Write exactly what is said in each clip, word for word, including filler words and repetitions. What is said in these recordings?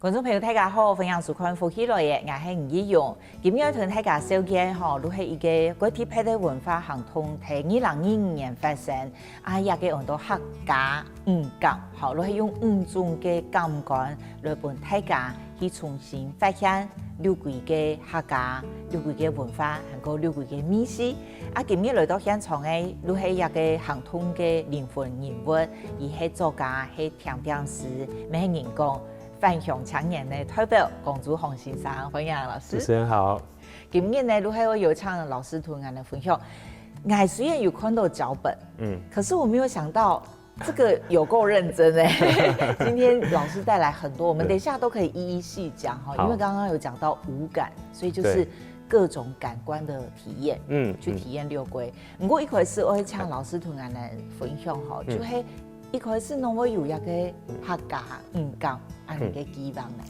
觀眾朋友，大家好，歡迎收看《福氣來了》，𠊎係吳奕蓉。今日同大家紹介吼，就係一個國際別个文化行動，在二零二五年發生，啊，這個安到客家五感，吼，就係用五種个感官來分大家去重新發現六龜个客家、六龜个文化，還有六龜个味緒。啊，今日來到現場个，就係這個行動个靈魂人物，佢係作家，係甜點師，乜係人講 返鄉青年个代表江洙鴻先生，歡迎老師。主持人好。今日呢，就係愛邀請老師同𠊎等分享。𠊎雖然有看到腳本，嗯，可是我沒有想到這個有夠認真欸。今天老師帶來很多，我們等一下都可以一一細講哈，好。因為剛剛有講到五感，所以就是對。各種感官的體驗，嗯，去體驗六龜。嗯。不過一開始我會請老師同𠊎等分享哈，嗯。就係一開始呢，𠊎有一個客家五感恁樣个計畫呢。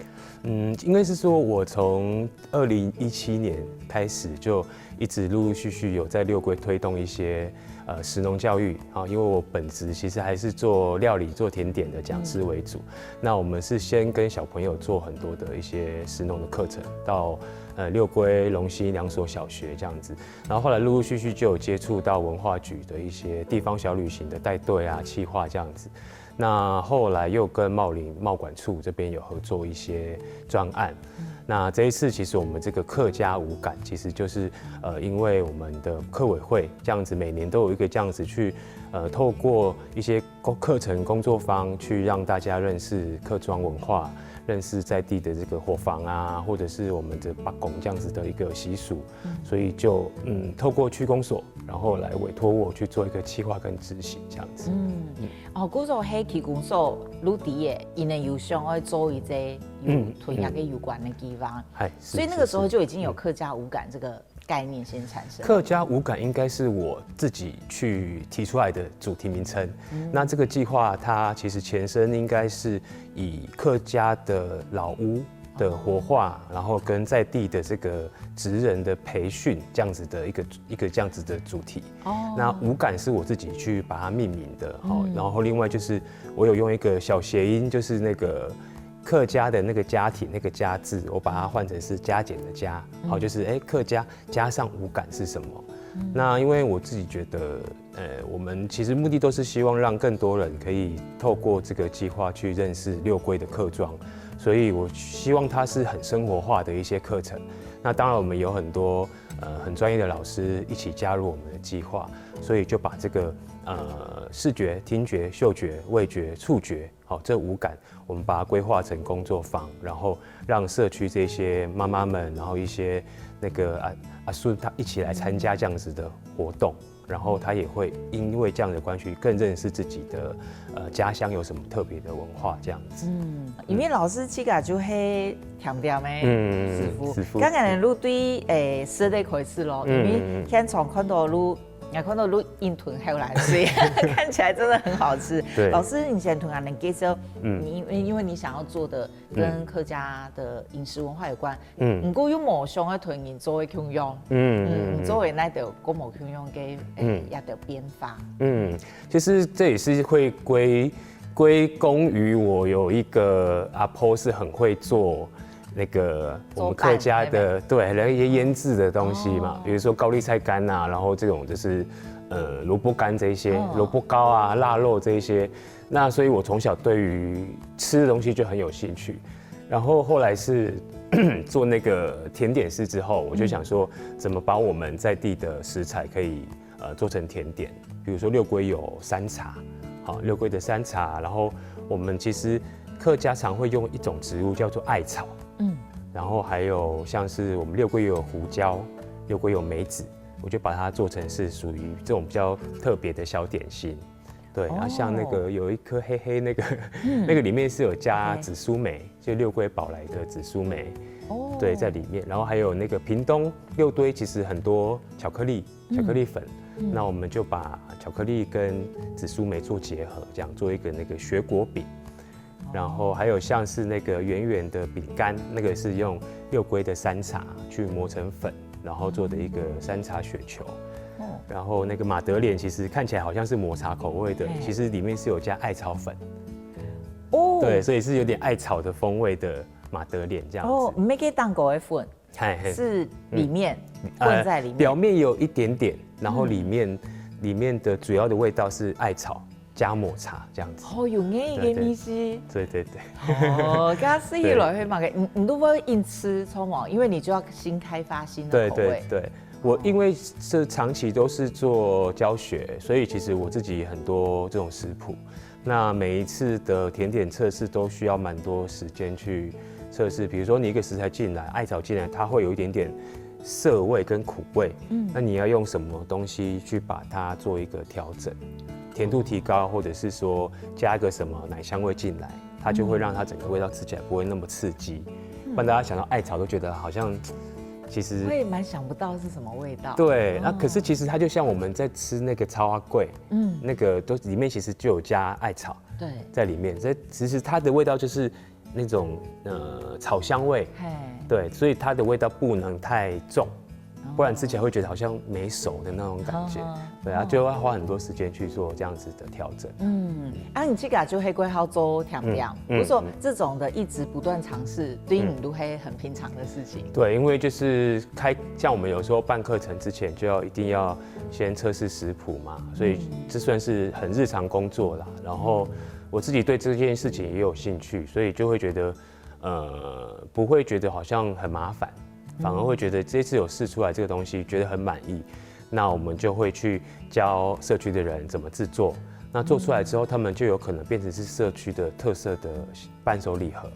嗯，應該是說我從二零一七年開始就一直陸陸續續有在六龜推動一些，呃，食農教育啊，因為我本職其實還是做料理、做甜點的講師為主。嗯。那我們是先跟小朋友做很多的一些食農的課程，到，呃，六龜、龍興兩所小學這樣子。 然後後來陸陸續續就有接觸到文化局的一些地方小旅行的帶隊啊、企劃這樣子。那後來又跟茂林茂管處這邊有合作一些專案。嗯。那這一次其實我們這個客家五感，其實就是，呃，因為我們的客委會這樣子，每年都有一個這樣子去，呃，透過一些工-，課程工作坊去讓大家認識客庄文化，認識在地的這個伙房啊，或者是我們的伯公這樣子的一個習俗。 嗯。所以就，嗯，透過區公所，然後來委託我去做一個企劃跟執行這樣子。嗯。嗯。哦，故所係區公所就知欸，佢等有想愛做一個有，嗯，同這個有關的計畫。嗯。嗨，是，所以那個時候就已經有客家五感這個概念先產生了。是，是，是。客家五感應該是我自己去提出來的主題名稱。嗯。那這個計畫它其實前身應該是以客家的老屋 的活化，然後跟在地的這個職人的培訓這樣子的一個，一個這樣子的主題。哦。那五感是我自己去把它命名的，哦，嗯。然後另外就是我有用一個小諧音，就是那個客家的那個家庭，那個家字，我把它換成是加減的加，嗯。好，就是，欸，客家加上五感是什麼？嗯。那因為我自己覺得， 呃，我們其實目的都是希望讓更多人可以透過這個計畫去認識六龜的客庄，所以我希望它是很生活化的一些課程。那當然我們有很多，呃，很專業的老師一起加入我們的計畫，所以就把這個，呃，視覺、聽覺、嗅覺、味覺、觸覺，好，這五感 我們把它規劃成工作坊，然後讓社區這些媽媽們，然後一些那個阿，阿孫他一起來參加這樣子的活動，然後他也會因為這樣的關係更認識自己的，呃，家鄉有什麼特別的文化這樣子。嗯，因為老師自家就係甜點个，嗯，師傅。師傅。剛剛就對，欸，食个開始咯，嗯，因為現場看到就 𠊎看到就嚥吞口水，看起來真的很好吃。對。老師，你先同𠊎等介紹，嗯。你因為，因為你想要做的跟客家的飲食文化有關，嗯。不過又無想要同人做个共樣，嗯，嗯，嗯。你做个那兜个無共樣个，欸，嗯。一兜變化。嗯，其實這也是會歸，歸功於我有一個阿婆是很會做 那個我們客家的，做粄，對不對？對，那個醃製的東西嘛，哦。比如說高麗菜乾啊，然後這種就是，呃，蘿蔔乾這一些，哦。蘿蔔糕啊、臘肉這一些。那所以我從小對於吃的東西就很有興趣。然後後來是做那個甜點師之後，我就想說，嗯。怎麼把我們在地的食材可以 呃，做成甜點。比如說六龜有山茶，好，六龜的山茶，然後我們其實客家常會用一種植物叫做艾草，嗯。然後還有像是我們六龜有胡椒，六龜有梅子，我就把它做成是屬於這種比較特別的小點心。對，哦。然後像那個有一顆黑黑那個，嗯。那個裡面是有加，OK。紫蘇梅，就六龜寶來的紫蘇梅，哦。對，在裡面。然後還有那個屏東六堆其實很多巧克力， 巧克力粉，嗯。那我們就把巧克力跟紫蘇梅做結合，這樣做一個那個雪果餅。哦。然後還有像是那個圓圓的餅乾，那個是用六龜的山茶去磨成粉，然後做的一個山茶雪球。哦。然後那個馬德蓮其實看起來好像是抹茶口味的，嘿。其實裡面是有加艾草粉。哦。對，所以是有點艾草的風味的马德莲这样子。哦，毋係个蛋糕个粉，嘿嘿，是里面，嗯，混在里面。呃，表面有一点点，然后里面，嗯，里面的主要的味道是艾草加抹茶这样子。哦，有个，有个味道。对对对。哦，假使起来会嘛个，你你都会硬吃，冲哦，因为你就要新开发新的口味。对对对，我因为是长期都是做教学，所以其实我自己很多这种食谱。那每一次的甜点测试都需要蛮多时间去测试，比如说你一个食材进来，艾草进来，它会有一点点涩味跟苦味，嗯，那你要用什么东西去把它做一个调整，甜度提高，或者是说加一个什么奶香味进来，它就会让它整个味道吃起来不会那么刺激，不然大家想到艾草都觉得好像其实我也蛮想不到是什么味道。对，那可是其实它就像我们在吃那个草仔粿，嗯，那个都里面其实就有加艾草，对，在里面，所以其实它的味道就是那种呃草香味，嘿，对，所以它的味道不能太重，不然吃起来会觉得好像没熟的那种感觉。哦，对啊，就要花很多时间去做这样子的调整。嗯，啊，你自家就係个好做甜点，嗯，我说这种的一直不断尝试，对你都係很平常的事情。对，因为就是开，像我们有时候办课程之前就要一定要先测试食谱嘛，所以这算是很日常工作啦。然后我自己对这件事情也有兴趣，所以就会觉得，呃，不会觉得好像很麻烦，反而会觉得这次有试出来这个东西，觉得很满意，那我们就会去教社区的人怎么制作。那做出来之后，他们就有可能变成是社区的特色的伴手礼盒。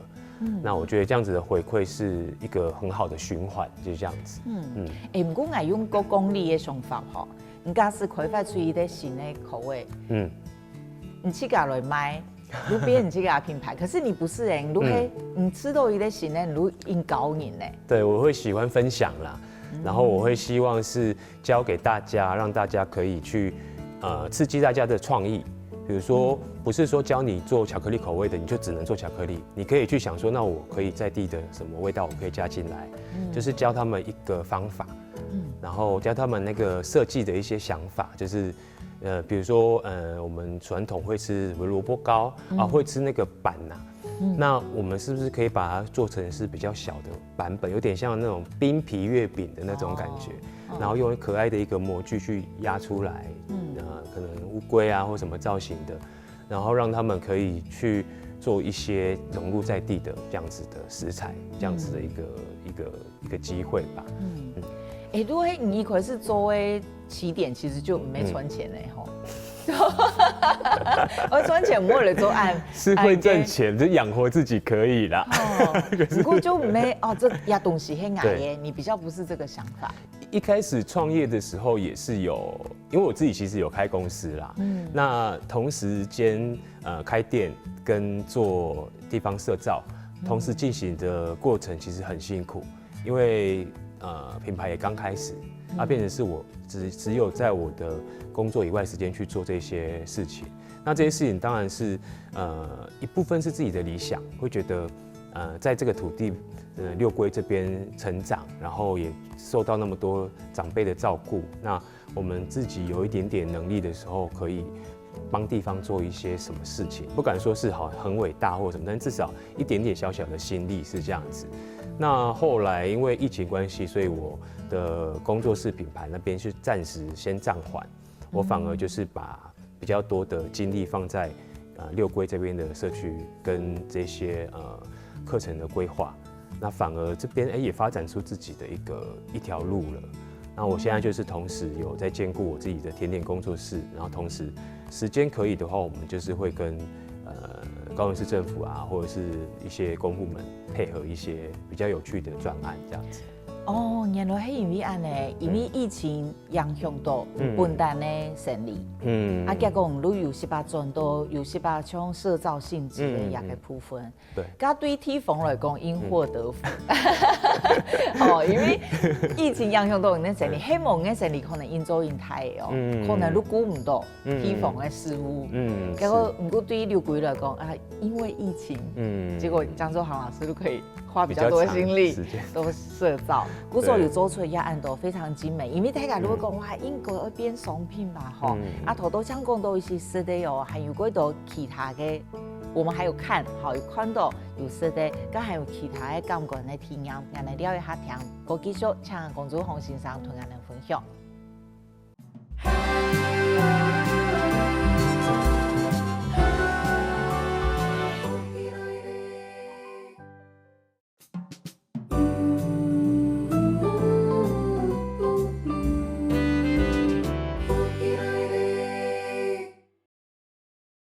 那我觉得这样子的回馈是一个很好的循环，就这样子。嗯，嗯，欸，毋过𠊎用个功利个想法吼，你假使开发出一个新个口味，嗯，你自家来卖，你变你自家品牌，可是你不是欸，你係，嗯，你吃到一个新个，你就引导人呢。对，我会喜欢分享啦，然后我会希望是教给大家，让大家可以去呃刺激大家的创意。比如说，不是说教你做巧克力口味的，你就只能做巧克力，你可以去想说，那我可以在地的什么味道我可以加进来，就是教他们一个方法，然后教他们那个设计的一些想法，就是呃，比如说呃，我们传统会吃萝卜糕啊，会吃那个粄呐，那我们是不是可以把它做成是比较小的版本，有点像那种冰皮月饼的那种感觉，然后用可爱的一个模具去压出来，呃，可能乌龟啊或什么造型的，然后让他们可以去做一些融入在地的这样子的食材，这样子的一个一个一个机会吧。嗯，欸，如果你一开始做个起点，其实就没存钱嘞吼。我存钱我来做案，是会挣钱，就养活自己可以啦。哦，不过就没哦，这呀东西很矮耶，你比较不是这个想法。一开始创业的时候也是有，因为我自己其实有开公司啦，嗯，那同时间呃开店跟做地方社造，同时进行的过程其实很辛苦，因为呃品牌也刚开始，那变成是我只只有在我的工作以外时间去做这些事情。那这些事情当然是呃一部分是自己的理想，会觉得呃在这个土地呃六龟这边成长，然后也受到那么多长辈的照顾，那我们自己有一点点能力的时候，可以帮地方做一些什么事情，不敢说是好很伟大或什么，但至少一点点小小的心力是这样子。那后来因为疫情关系，所以我的工作室品牌那边是暂时先暂缓，我反而就是把比较多的精力放在呃六龟这边的社区跟这些呃课程的规划，那反而这边哎也发展出自己的一个一条路了。那我现在就是同时有在兼顾我自己的甜点工作室，然后同时时间可以的话，我们就是会跟呃高雄市政府啊，或者是一些公部门配合一些比较有趣的专案这样子。哦，原来是因为恁呢，因为疫情影响到本单的生理，嗯，啊，结果你有十八转到有十八像社造性质的一个部分，对，该对地方来讲，因祸得福。哦，因为疫情影响到你的生理，希望你的生理可能因做因太哦，可能都顾唔到地方的事务，嗯，结果不过对六龜来讲啊，因为疫情，嗯，结果江州航老师都可以花比较多的心力，都社造，故所有做出一个案都非常精美，因为大家如果讲哇，应该要变商品吧，吼，啊，头都像讲到一些是的哦，还有过多其他的我們還有看，好，有看到有食个，該還有其他个感官个體驗，𠊎來尞一下聽，過繼續請龔祖鴻先生同𠊎等分享。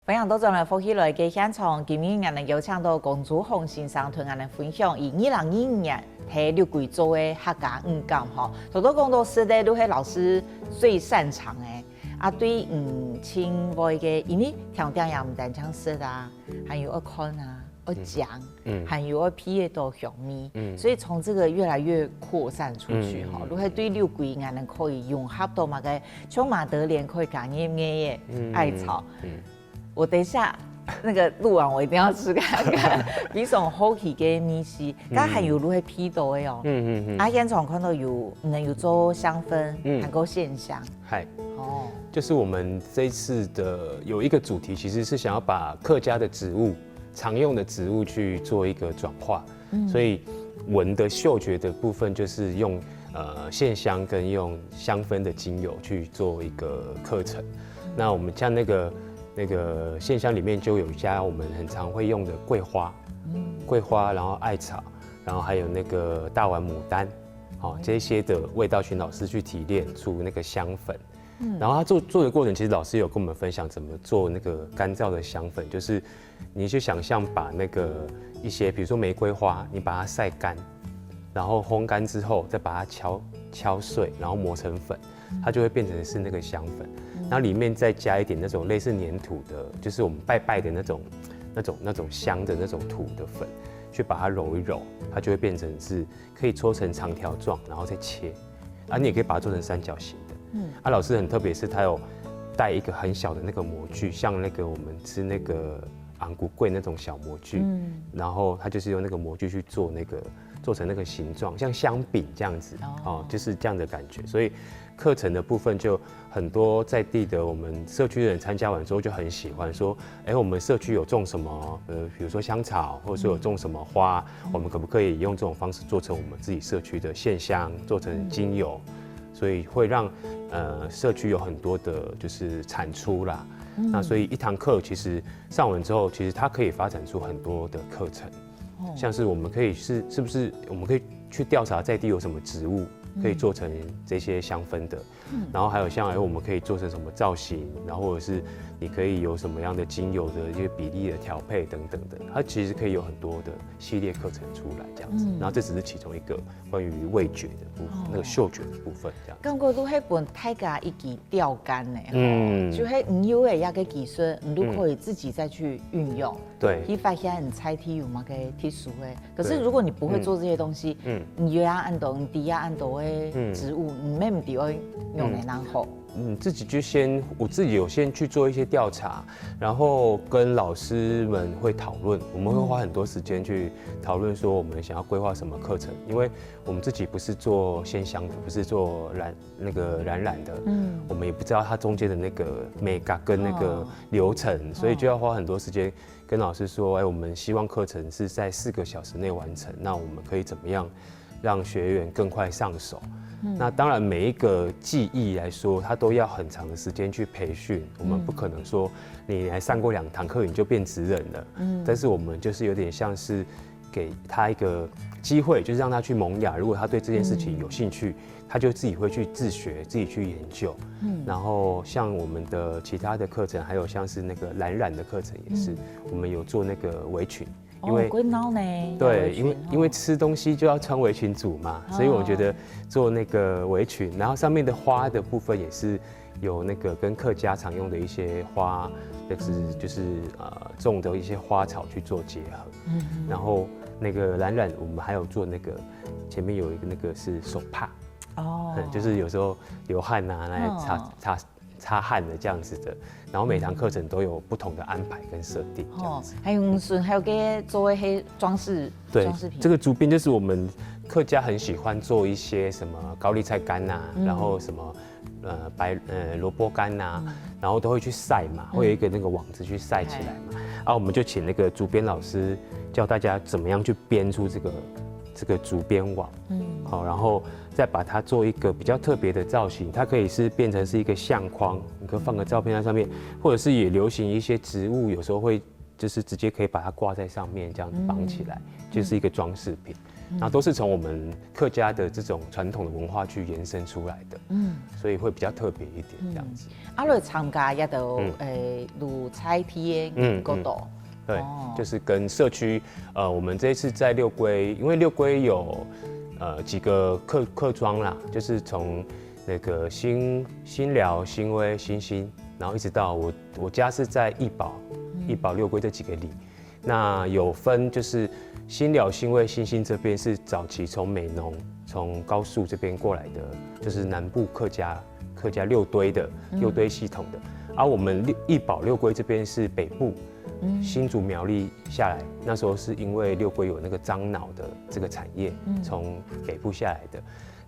歡迎倒轉來福氣來个現場，今日𠊎等邀請到龔祖鴻先生同𠊎等分享，佢二零二五年在六龜做个客家五感吼。頭頭講到食个，就係老師最擅長个，啊，對，嗯，盡會个，因為條件也毋單淨食啊，還有愛看啊，愛講，嗯，還有愛鼻得到香味，嗯，所以從這個越來越擴散出去吼，嗯，就係對六龜𠊎等可以融合到麼个，像馬德蓮可以加入个艾草。 我等一下那個錄完我一定要吃看看，非常好奇个味緒，剛還有就係鼻到个哦。嗯嗯嗯。啊，現場看到有，嗯，有做香氛，嗯，還有線香。嗨，哦，就是我們這一次的有一個主題，其實是想要把客家的植物、常用的植物去做一個轉化，嗯，所以聞的嗅覺的部分就是用呃線香跟用香氛的精油去做一個課程。那我們像那個那個線香裡面就有加我們很常會用的桂花，嗯，桂花，然後艾草，然後還有那個大丸牡丹，好，這些的味道請老師去提煉出那個香粉。嗯，然後他做做的過程，其實老師有跟我們分享怎麼做那個乾燥的香粉，就是你去想象把那個一些，比如說玫瑰花，你把它曬乾，然後烘乾之後再把它敲敲碎，然後磨成粉，它就會變成是那個香粉。然後裡面再加一點那種類似黏土的，就是我們拜拜的那種那種那種香的那種土的粉，去把它揉一揉，它就會變成是可以搓成長條狀，然後再切。啊，你也可以把它做成三角形的。嗯，啊，老師很特別，是他有帶一個很小的那個模具，像那個我們吃那個紅龜粿那種小模具，嗯，然後他就是用那個模具去做那個做成那個形狀，像香餅這樣子，哦，就是這樣的感覺。所以課程的部分就很多在地的我們社區的人參加完之後就很喜歡說，哎，我們社區有種什麼，呃，比如說香草，或者說有種什麼花，我們可不可以用這種方式做成我們自己社區的線香，做成精油？所以會讓呃社區有很多的就是產出啦。那所以一堂課其實上完之後，其實它可以發展出很多的課程。像是我們可以是是不是我們可以去調查在地有什麼植物可以做成這些香氛的，然後還有像哎我們可以做成什麼造型，然後或者是你可以有什麼樣的精油的一些比例的調配等等的，它其實可以有很多的系列課程出來這樣子。然後這只是其中一個關於味覺的部分，那個嗅覺的部分這樣。感覺就係分大家一起調羹呢，嗯，就係你有个一個技術，你就可以自己再去運用。對，去發現你在地有麼个特殊个。可是如果你不會做這些東西，嗯，你有啊恁多，你知啊恁多个植物，你乜毋知愛用个恁好。嗯，自己就先，我自己有先去做一些調查，然後跟老師們會討論，我們會花很多時間去討論說我們想要規劃什麼課程，因為我們自己不是做線香的，不是做染那個染染的，嗯，我們也不知道它中間的那個美感跟那個流程，所以就要花很多時間跟老師說，哎，我們希望課程是在四個小時內完成，那我們可以怎麼樣讓學員更快上手？那當然，每一個技藝來說，它都要很長的時間去培訓。我們不可能說你來上過兩堂課你就變職人了。嗯，但是我們就是有點像是給他一個機會，就是讓他去萌芽。如果他對這件事情有興趣，他就自己會去自學，自己去研究。嗯，然後像我們的其他的課程，還有像是那個染染的課程也是，我們有做那個圍裙。因為哦，會鬧呢，對，圍裙，因為因為吃東西就要穿圍裙組嘛，所以我覺得做那個圍裙，然後上面的花的部分也是有那個跟客家常用的一些花，就是就是呃種的一些花草去做結合，然後那個染染，我們還有做那個前面有一個那個是手帕，哦，就是有時候流汗啊，來擦擦擦汗的這樣子的，然後每堂課程都有不同的安排跟設定這樣子。哦，還有順還有个做一些裝飾，對，裝飾品。這個竹編就是我們客家很喜歡做一些什麼高麗菜乾啊，然後什麼呃白呃萝卜干呐、然后都会去晒嘛，会有一个那个网子去晒起来嘛。啊，我们就请那个竹编老师教大家怎么样去编出这个这个竹编网。嗯，好，然后再把它做一个比较特别的造型，它可以是变成是一个相框，你可以放个照片在上面，或者是也流行一些植物，有时候会就是直接可以把它挂在上面，这样子绑起来，就是一个装饰品。那都是从我们客家的这种传统的文化去延伸出来的，嗯，所以会比较特别一点这样子。啊，來參加這兜誒，如在地个角度，对，就是跟社区，呃，我们这一次在六龜，因为六龟有呃几个客客庄啦，就是从那个新新寮、新威、新兴，然后一直到我我家是在义保，义保六龟这几个里，那有分就是新寮、新威、新兴这边是早期从美浓、从高树这边过来的，就是南部客家客家六堆的六堆系统的。而我们六义保六龟这边是北部，新竹苗栗下来，那时候是因为六龟有那个樟脑的这个产业，从北部下来的，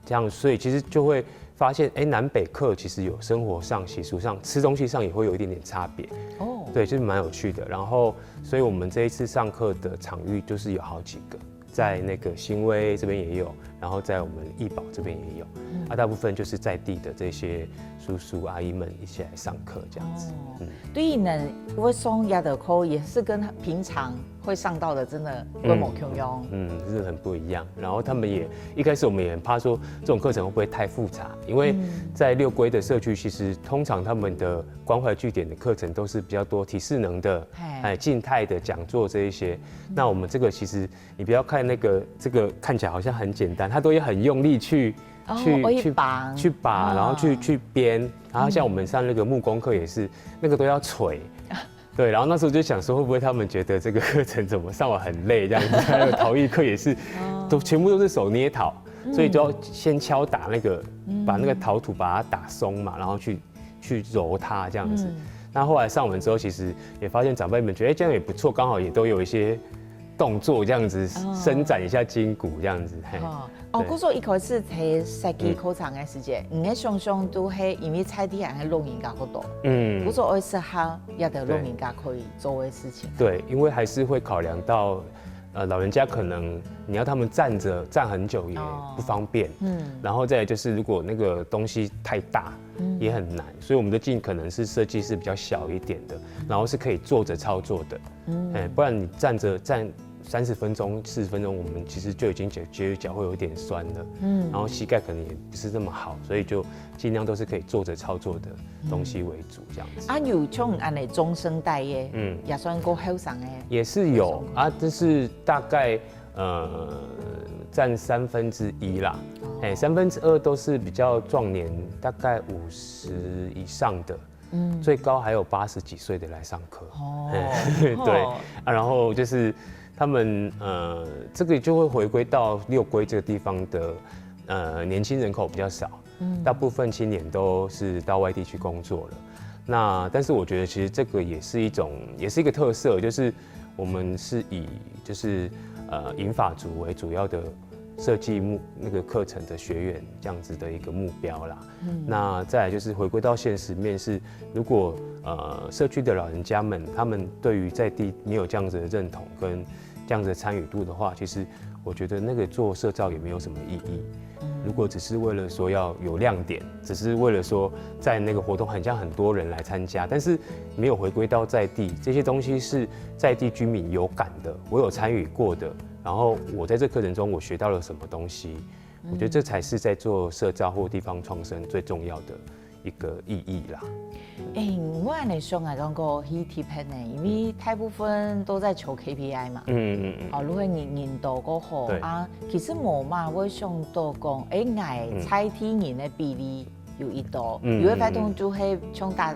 这样所以其实就会发现，哎，南北客其实有生活上、习俗上、吃东西上也会有一点点差别。哦，对，就是蛮有趣的。然后，所以我们这一次上课的场域就是有好几个，在那个新威这边也有，然后在我们义保这边也有。啊，大部分就是在地的这些叔叔阿姨们一起来上课这样子。嗯，對於呢，我想這兜課也是跟平常會上到的真的會無共樣。嗯，真的很不一样。然后他们也一开始我们也很怕说这种课程会不会太复杂，因为在六龟的社区，其实通常他们的关怀据点的课程都是比较多体适能的，哎，静态的讲座这一些。那我们这个其实你不要看那个这个看起来好像很简单，他都也很用力去去去拔，然后去去编，然后像我们上那个木工课也是，那个都要捶。对，然后那时候就想说，会不会他们觉得这个课程怎么上完很累这样子？还有陶艺课也是，都全部都是手捏陶，所以就要先敲打那个，把那个陶土把它打松嘛，然后去去揉它这样子。那后来上完之后，其实也发现长辈们觉得，哎，这样也不错，刚好也都有一些动作这样子，伸展一下筋骨这样子。嘿，哦，故所一开始在设计课程的时节，你个想象都系因为在地人个老人家好多，嗯，故所会适合也得老人家可以做的事情。对，因为还是会考量到，呃，老人家可能你要他们站着站很久也不方便，嗯，然后再来就是如果那个东西太大，也很难，所以我们就尽可能是设计是比较小一点的，然后是可以坐着操作的，嗯，哎，不然你站着站三十分钟、四十分钟，我们其实就已经觉觉得脚会有点酸了，嗯，然后膝盖可能也不是那么好，所以就尽量都是可以坐着操作的东西为主，这样子。啊，有像恁呢中生代耶，嗯，也算过后生诶，也是有啊，但是大概呃占三分之一啦，哎，三分之二都是比较壮年，大概五十以上的。嗯，最高还有八十几岁的来上课。哦，对啊，然后就是他们呃，这个就会回归到六龟这个地方的呃年轻人口比较少，嗯，大部分青年都是到外地去工作了。那但是我觉得其实这个也是一种，也是一个特色，就是我们是以就是呃银发族为主要的设计目那个课程的学员这样子的一个目标啦。那再来就是回归到现实面是，如果呃社区的老人家们，他们对于在地没有这样子的认同跟这样子的参与度的话，其实我觉得那个做社造也没有什么意义。如果只是为了说要有亮点，只是为了说在那个活动很像很多人来参加，但是没有回归到在地，这些东西是在地居民有感的，我有参与过的，然后我在这课程中我学到了什么东西，我觉得这才是在做社造或地方创生最重要的一个意义啦。哎，我安尼想啊，讲个去特别呢，因为大部分都在求 K P I 嘛。嗯嗯嗯。哦，如果你人多过好啊，其实我嘛会想到讲，哎，矮在地人的比例有一多，有的活动就会像打，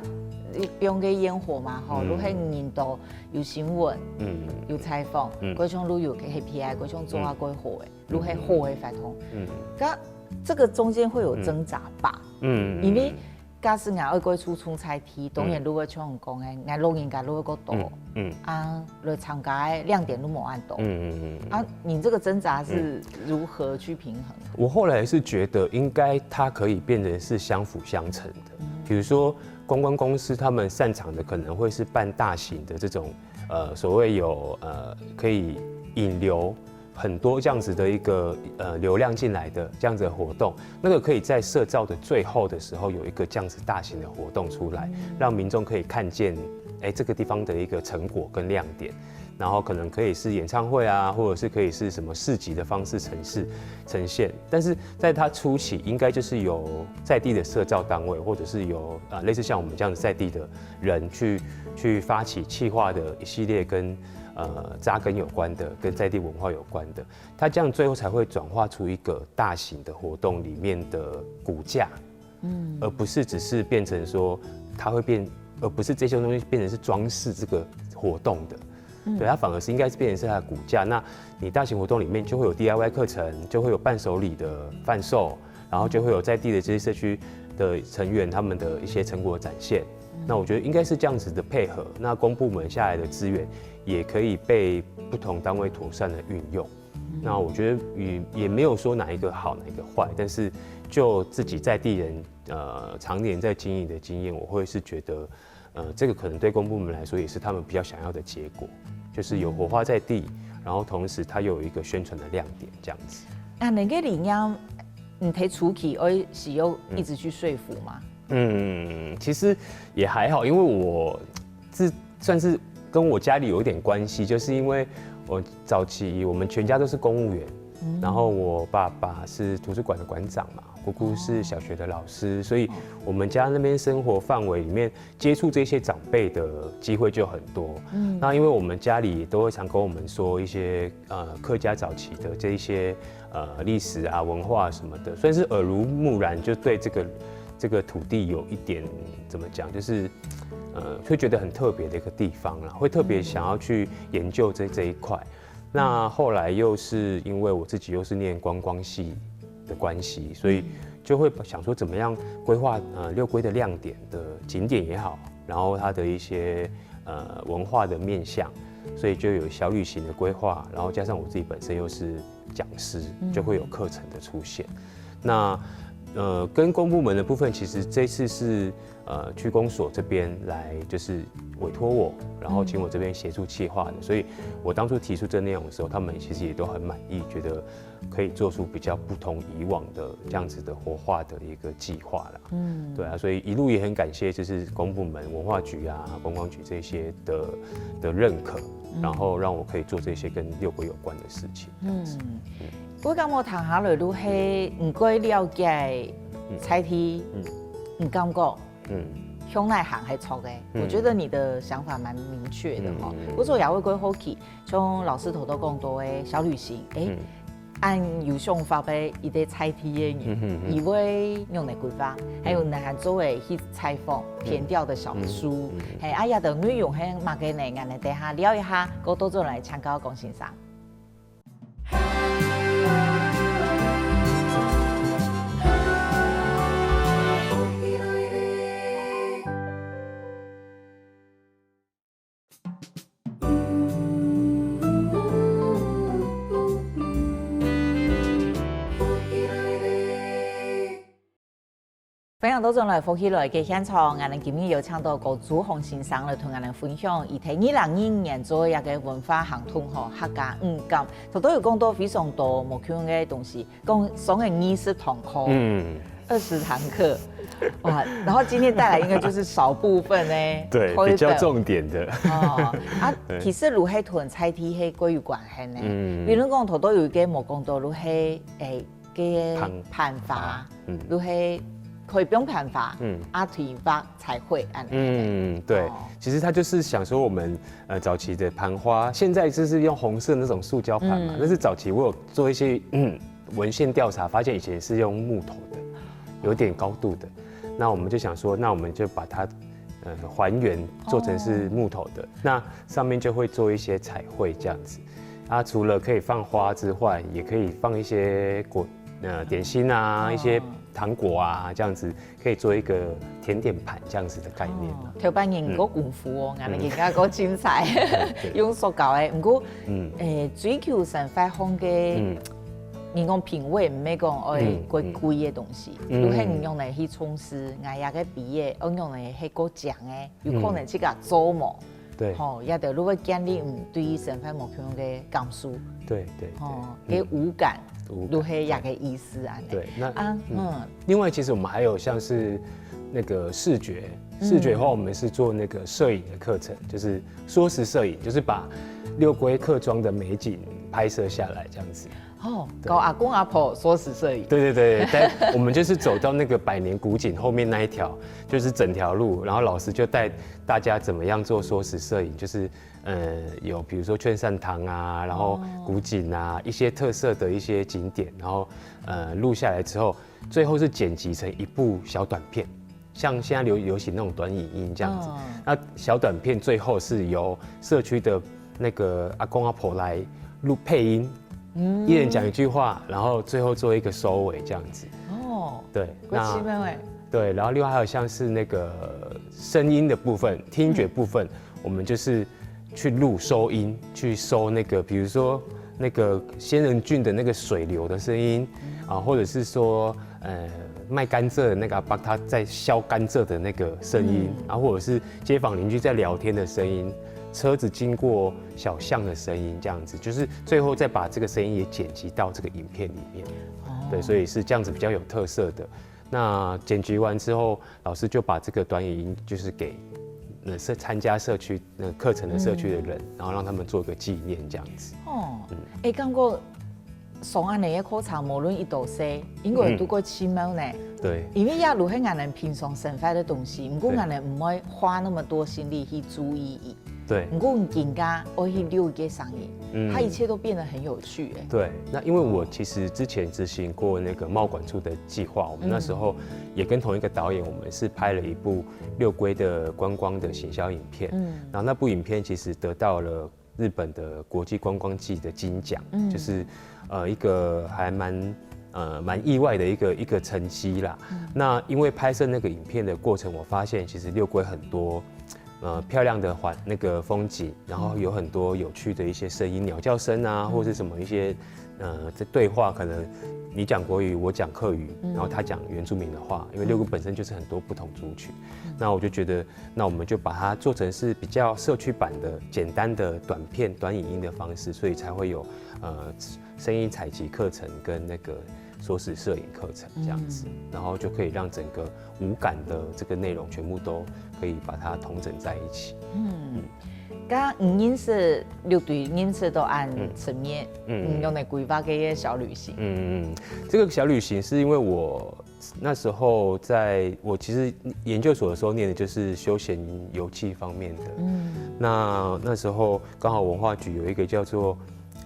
比如个烟火嘛，吼，如果人多有新闻，嗯，有采访，嗯，各种都有 K P I，各种做啊过好诶，如果好的活动，嗯，这个中间会有挣扎吧，嗯，因为假使𠊎愛過去種菜地，當然如果像你講个，𠊎老人家如果過多，嗯嗯啊，來參加个亮點都無恁多。嗯嗯嗯嗯。啊，你這個掙扎是如何去平衡？我後來是覺得應該它可以變成是相輔相成的，比如說觀光公司他們擅長的可能會是辦大型的這種呃所謂有呃可以引流很多這樣子的一個呃流量進來的這樣子的活動，那個可以在社造的最後的時候有一個這樣子大型的活動出來，讓民眾可以看見，哎，這個地方的一個成果跟亮點。然後可能可以是演唱會啊，或者是可以是什麼市集的方式呈示呈現，但是在它初期应该就是由在地的社造单位，或者是由呃类似像我们这样子在地的人去去发起企划的一系列跟呃扎根有关的、跟在地文化有关的，它这样最后才会转化出一个大型的活动里面的骨架，嗯，而不是只是变成说它会变，而不是这些东西变成是装饰这个活动的，对，它反而是应该是变成是它的骨架。那你大型活动里面就会有 D I Y 课程，就会有伴手礼的贩售，然后就会有在地的这些社区的成员他们的一些成果展现。那我觉得应该是这样子的配合，那公部门下来的资源也可以被不同单位妥善的运用。那我觉得也也没有说哪一个好哪一个坏，但是就自己在地人呃常年在经营的经验，我会是觉得呃这个可能对公部门来说也是他们比较想要的结果，就是有活化在地，然后同时它又有一个宣传的亮点这样子。那恁个理念，你提出去，而是要一直去说服吗？嗯，其实也还好，因为我是算是跟我家里有一点关系，就是因为我早期我们全家都是公务员，然后我爸爸是图书馆的馆长嘛，姑姑是小学的老师，所以我们家那边生活范围里面接触这些长辈的机会就很多。嗯，那因为我们家里都会常跟我们说一些呃客家早期的这一些呃历史啊文化什么的，算是耳濡目染，就对这个这个土地有一点怎么讲，就是呃会觉得很特别的一个地方啦，会特别想要去研究这这一块。那后来又是因为我自己又是念观光系的关系，所以就会想说怎么样规划呃六龟的亮点的景点也好，然后它的一些呃文化的面向，所以就有小旅行的规划，然后加上我自己本身又是讲师，就会有课程的出现。那呃跟公部门的部分，其实这次是呃区公所这边来就是委托我，然后请我这边协助企划的，所以我当初提出这内容的时候，他们其实也都很满意，觉得可以做出比较不同以往的这样子的活化的一个计划啦。嗯，对啊，所以一路也很感谢就是公部门、文化局啊、观光局这些的的认可，然后让我可以做这些跟六龟有关的事情。这样子。我感觉谈下来，如果你过了解菜地，你感觉嗯，向哪行系错个？我觉得你的想法蛮明确的哈。我做也会过好奇，像老师头头讲到的小旅行，哎，按有想法个一个菜地的人，以为用来规划，还有呢还做为去采访田调的小书，嘿，啊，也等内容还蛮个呢，俺们等下聊一下，过多做来参考讲先生。 欢迎倒轉來福氣來个現場，𠊎等今日有請到高祖鴻先生來同𠊎等分享，佢在二零二二年做一个文化行動吼，客家五感，頭頭有講到非常多無共个東西，講上个二十堂課，嗯，二十堂課，哇，然後今天帶來應該就是少部分呢，對，比較重點的。哦，啊，其實如係同在地係過有關係呢，嗯，比如講頭頭有一个無講到如係，誒，个辦法。 就係可以放辦法，嗯，啊，提拔彩繪恁樣。嗯，对，其实他就是想说我们呃早期的盘花，现在就是用红色那种塑胶盘嘛，但是早期我有做一些嗯文献调查，发现以前是用木头的，有点高度的，那我们就想说，那我们就把它呃还原做成是木头的，那上面就会做一些彩绘这样子。啊，除了可以放花之外，也可以放一些果呃点心啊，一些糖果啊这样子，可以做一个甜点盘这样子的概念啊。頭擺人个功夫哦，𠊎等人家个精彩，用塑膠个。毋過，嗯，誒，追求生活上个，嗯，你讲品味，毋係讲愛貴貴个东西，嗯，都係你用来去充实，𠊎也个毕业，我用来係个獎个，有可能自家做無？对，吼，也得如果建立嗯对生活无共样个感受，对对对，吼，个五感，五感，都係一个意思啊。对，那啊，嗯。另外，其实我们还有像是那个视觉，视觉的话，我们是做那个摄影的课程，就是缩时摄影，就是把六龟客庄的美景拍摄下来这样子。哦，搞阿公阿婆缩时摄影。对对对，但我们就是走到那个百年古井后面那一条，就是整条路，然后老师就带大家怎么样做缩时摄影，就是呃有比如说劝善堂啊，然后古井啊，一些特色的一些景点，然后呃录下来之后，最后是剪辑成一部小短片，像现在流流行那种短影音这样子。那小短片最后是由社区的那个阿公阿婆来录配音，一人讲一句话，然后最后做一个收尾这样子。哦，对，那我知道欸。对，然后另外还有像是那个声音的部分、听觉部分，我们就是去录收音，去收那个，比如说那个仙人郡的那个水流的声音啊，或者是说呃卖甘蔗的那个阿伯他在削甘蔗的那个声音啊，或者是街坊邻居在聊天的声音，车子经过小巷的声音，这样子，就是最后再把这个声音也剪辑到这个影片里面。对，所以是这样子比较有特色的。那剪辑完之后，老师就把这个短影音就是给呃社参加社区呃课程的社区的人，然后让他们做个纪念这样子。哦，欸，感觉上恁樣个课程，无论一多少，应该都个奇妙呢。对，因为也如果俺们平常生活的东西，不过俺们不会花那么多心力去注意伊。对，不过你更加会去留意个声音，嗯，它一切都变得很有趣欸。对，那因为我其实之前执行过那个贸管处的计划，我们那时候也跟同一个导演，我们是拍了一部六龟的观光的行销影片，嗯，然后那部影片其实得到了日本的国际观光季的金奖，嗯，就是呃一个还蛮呃蛮意外的一个一个成绩啦。那因为拍摄那个影片的过程，我发现其实六龟很多呃漂亮的环那个风景，然后有很多有趣的一些声音，鸟叫声啊，或是什么一些呃这对话，可能你讲国语，我讲客语，然后他讲原住民的话，因为六龟本身就是很多不同族群，那我就觉得，那我们就把它做成是比较社区版的简单的短片、短影音的方式，所以才会有呃声音采集课程跟那个缩时摄影课程这样子，然后就可以让整个五感的这个内容全部都可以把它统整在一起。嗯，刚刚你认识六堆，认识到恁层面，嗯，用来规划个一个小旅行。嗯嗯，这个小旅行是因为我那时候在我其实研究所的时候念的就是休闲游憩方面的。嗯，那那时候刚好文化局有一个叫做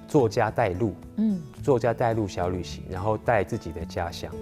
作家带路，嗯，作家带路小旅行，然后带自己的家乡。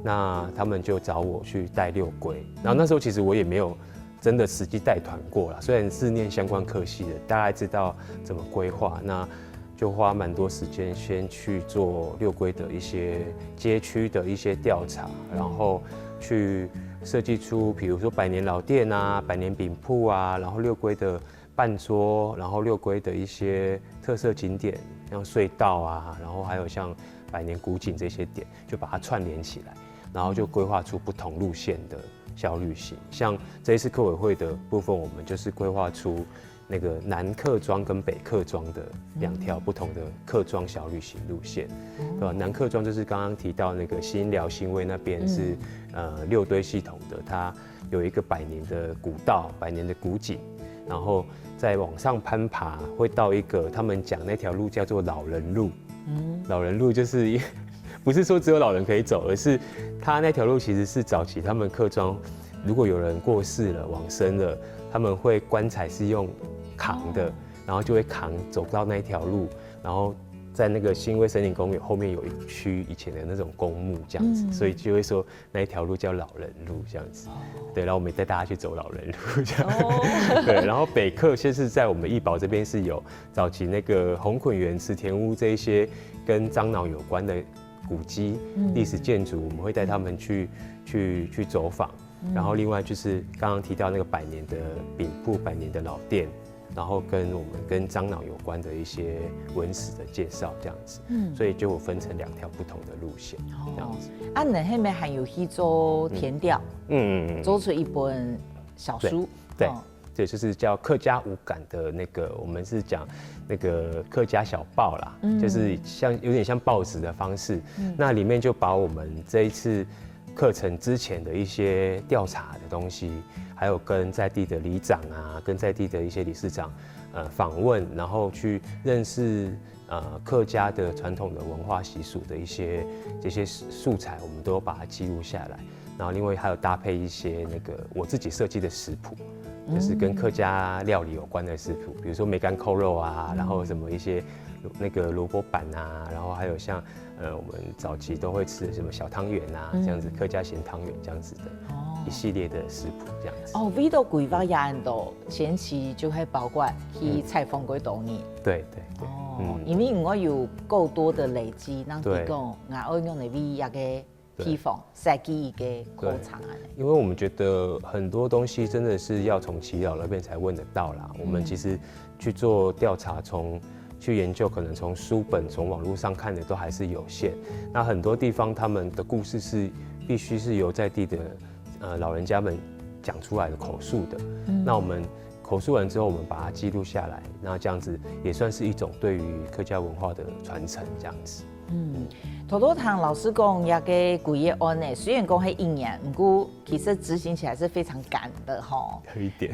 那他们就找我去带六龟，然后那时候其实我也没有真的实际带团过啦，虽然是念相关科系的，大概知道怎么规划。那就花蛮多时间先去做六龟的一些街区的一些调查，然后去设计出，比如说百年老店啊、百年饼铺啊，然后六龟的半桌，然后六龟的一些特色景点，像隧道啊，然后还有像百年古井这些点，就把它串联起来，然后就规划出不同路线的小旅行。像这一次客委会的部分，我们就是规划出那个南客庄跟北客庄的两条不同的客庄小旅行路线，对吧？南客庄就是刚刚提到那个新寮新威那边是呃六堆系统的，它有一个百年的古道、百年的古井，然后再往上攀爬，会到一个他们讲那条路叫做老人路。老人路就是一不是说只有老人可以走，而是它那条路其实是早期他们客庄，如果有人过世了、往生了，他们会棺材是用扛的，然后就会扛走到那一条路，然后在那个新威森林公园后面有一区以前的那种公墓这样子，所以就会说那一条路叫老人路这样子。对，然后我们也带大家去走老人路这样。对，然后北客就是在我们义保这边是有早期那个红捆园、池田屋这一些跟樟脑有关的古迹、历史建筑，我们会带他们去去去走访。然后另外就是刚刚提到那个百年的饼铺、百年的老店，然后跟我们跟樟脑有关的一些文史的介绍这样子。嗯，所以就有分成两条不同的路线这样子。啊，你后面还有去做田调，嗯嗯嗯，做出一本小书。对。对，就是叫客家五感的那个，我们是讲那个客家小报啦，就是像有点像报纸的方式。那里面就把我们这一次课程之前的一些调查的东西，还有跟在地的里长啊，跟在地的一些理事长呃访问，然后去认识呃客家的传统的文化习俗的一些这些素材，我们都把它记录下来。然后另外还有搭配一些那个我自己设计的食谱，就是跟客家料理有关的食谱，比如说梅干扣肉啊，然后什么一些那个萝卜粄啊，然后还有像呃我们早期都会吃的什么小汤圆啊，这样子客家咸汤圆这样子的一系列的食谱这样子。哦，味道规划也很多，前期就会包括去采访过多年。对对对，哦，因为我有够多的累积，让提供，然后用的味一个地方，设计一个过程啊。因为我们觉得很多东西真的是要从耆老那边才问得到啦。我们其实去做调查，从去研究，可能从书本、从网络上看的都还是有限。那很多地方他们的故事是必须是由在地的呃老人家们讲出来的口述的。那我们口述完之后，我们把它记录下来，那这样子也算是一种对于客家文化的传承，这样子。嗯，头头堂老师讲，这个规个案呢，虽然讲是一年，不过其实执行起来是非常赶的吼。有一点。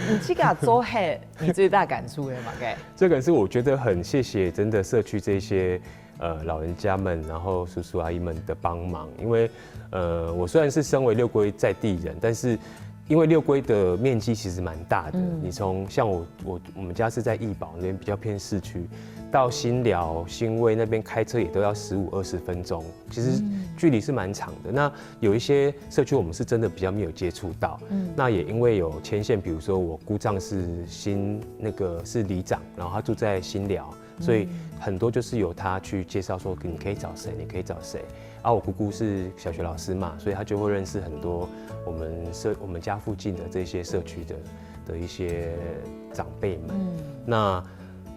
你自家做下，你最大感触的嘛？OK，这个是我觉得很谢谢真的社区这些呃老人家们，然后叔叔阿姨们的帮忙，因为呃我虽然是身为六龟在地人，但是因为六龟的面积其实蛮大的，你从像我我我们家是在义保那边比较偏市区，到新寮新味那边开车也都要十五二十分钟，其实距离是蛮长的。那有一些社区我们是真的比较没有接触到，那也因为有牵线，比如说我姑丈是新那个是里长，然后他住在新寮，所以很多就是由他去介绍说你可以找谁，你可以找谁。啊，我姑姑是小学老师嘛，所以她就会认识很多我们社我们家附近的这些社区的的一些长辈们。那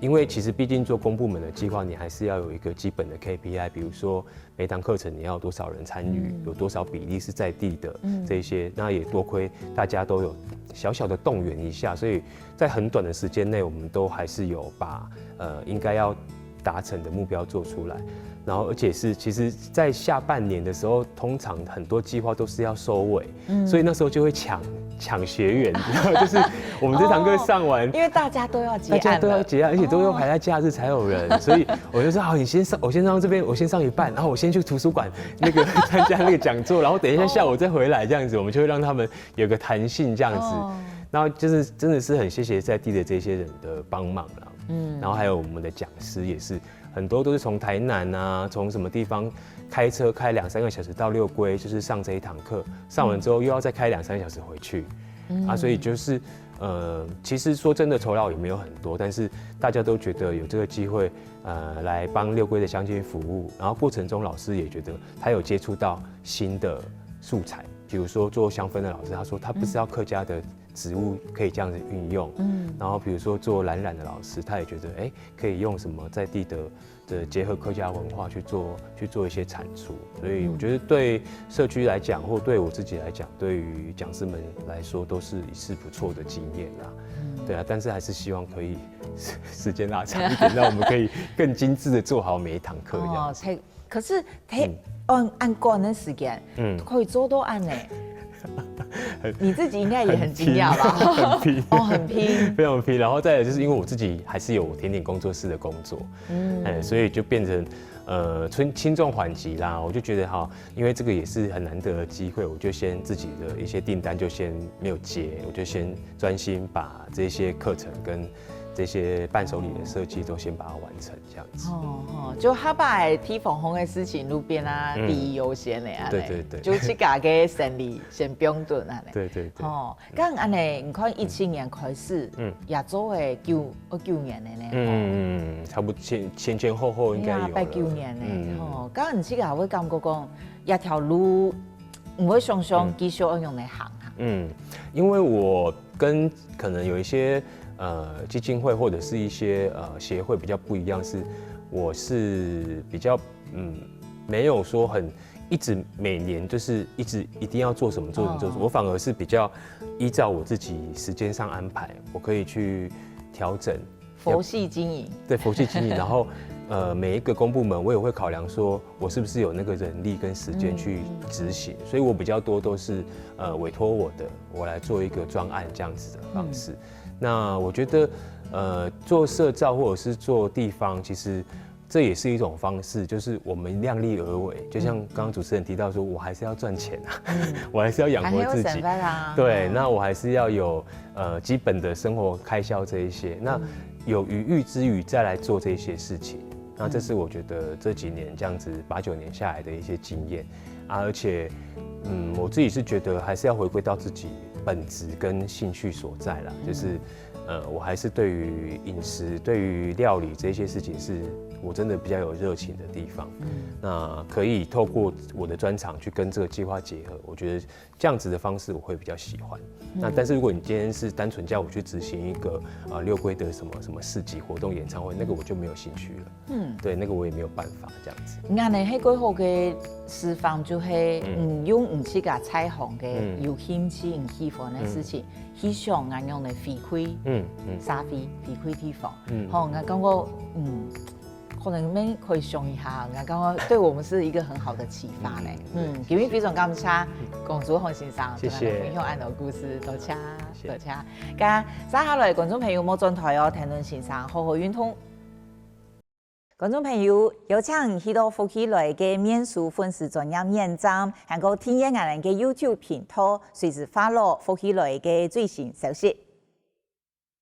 因为其实毕竟做公部门的计划，你还是要有一个基本的 K P I，比如说每堂课程你要有多少人参与，有多少比例是在地的这一些，那也多亏大家都有小小的动员一下，所以在很短的时间内，我们都还是有把呃应该要达成的目标做出来。然后，而且是，其实，在下半年的时候，通常很多计划都是要收尾，所以那时候就会抢抢学员，你知道吗？就是我们这堂课上完，因为大家都要结案了，大家都要结案，而且都要排在假日才有人，所以我就说好，你先上，我先上这边，我先上一半，然后我先去图书馆那个参加那个讲座，然后等一下下午再回来，这样子我们就会让他们有个弹性这样子。然后就是真的是很谢谢在地的这些人的帮忙啦，嗯，然后还有我们的讲师也是。很多都是从台南啊，从什么地方开车开两三个小时到六龟，就是上这一堂课，上完之后又要再开两三个小时回去，啊，所以就是呃，其实说真的酬劳也没有很多，但是大家都觉得有这个机会，呃，来帮六龟的乡亲服务，然后过程中老师也觉得他有接触到新的素材，比如说做香氛的老师，他说他不知道客家的植物可以这样子运用，嗯，然后比如说做蓝染的老师，他也觉得哎。可以用什么在地的的结合客家文化去做去做一些产出，所以我觉得对社区来讲，或对我自己来讲，对于讲师们来说，都是也是不错的经验啦。对啊，但是还是希望可以时间拉长一点，让我们可以更精致的做好每一堂课这样。可是，嘿，按按过那时间，嗯，可以做到按呢。你自己应该也很惊讶吧？很拼，哦，很拼，非常拼。然后再来就是因为我自己还是有甜点工作室的工作，嗯，哎，所以就变成呃轻轻重缓急啦。我就觉得哈，因为这个也是很难得的机会，我就先自己的一些订单就先没有接，我就先专心把这些课程跟這些伴手禮的設計都先把它完成，這樣子。哦哦，就下擺地方項个事情，路邊啊，嗯第一優先个啊，對對對就自家个生理先放等啊呢。對對對，哦，刚安呢，你看一七年開始，嗯也做个九哦九年个呢，嗯，差不多前前前后后应该有了。八九年呢，嗯吼，刚你自家会感觉讲，这条路，你会想想继续要用来行啊？嗯，因为我跟可能有一些呃基金会或者是一些呃协会比较不一样，是我是比较嗯没有说很一直每年就是一直一定要做什么做什么做什么，哦我反而是比较依照我自己时间上安排，我可以去调整。佛系经营，对，佛系经营，然后呃每一个公部门我也会考量说我是不是有那个人力跟时间去执行，所以我比较多都是呃委托我的，我来做一个专案这样子的方式。那我觉得呃做社造或者是做地方，其实这也是一种方式，就是我们量力而为。就像刚刚主持人提到说，我还是要赚钱啊，我还是要养活自己还有省。饭啊，对，那我还是要有呃基本的生活开销这一些，那有余裕之余再来做这些事情。那这是我觉得这几年这样子八九年下来的一些经验啊，而且，嗯，我自己是觉得还是要回归到自己本质跟兴趣所在啦，就是，呃，我还是对于饮食、对于料理这些事情是我真的比较有热情的地方。那可以透过我的专长去跟这个计划结合，我觉得这样子的方式我会比较喜欢。那但是如果你今天是单纯叫我去执行一个呃六规的什么什么市集活动、演唱会，那个我就没有兴趣了。嗯，对，那个我也没有办法这样子。你看呢，迄个好个示范就係，嗯，用你自家在行个有兴趣、你喜欢个事情，去想恁样个回馈，嗯嗯社会回馈地方。嗯，吼，我感觉，嗯，可能你们可以想一下，我感觉对我们是一个很好的启发呢。嗯，今天非常感谢公主洪先生，谢谢同大家分享恁多故事，多谢，谢谢多谢。咁，接下来观众朋友莫转台哦，谈论先生好好运动。观众朋友，邀请你去到福气来个面书粉丝专页网站，还有订阅俺个YouTube频道，随时follow福气来个最新消息。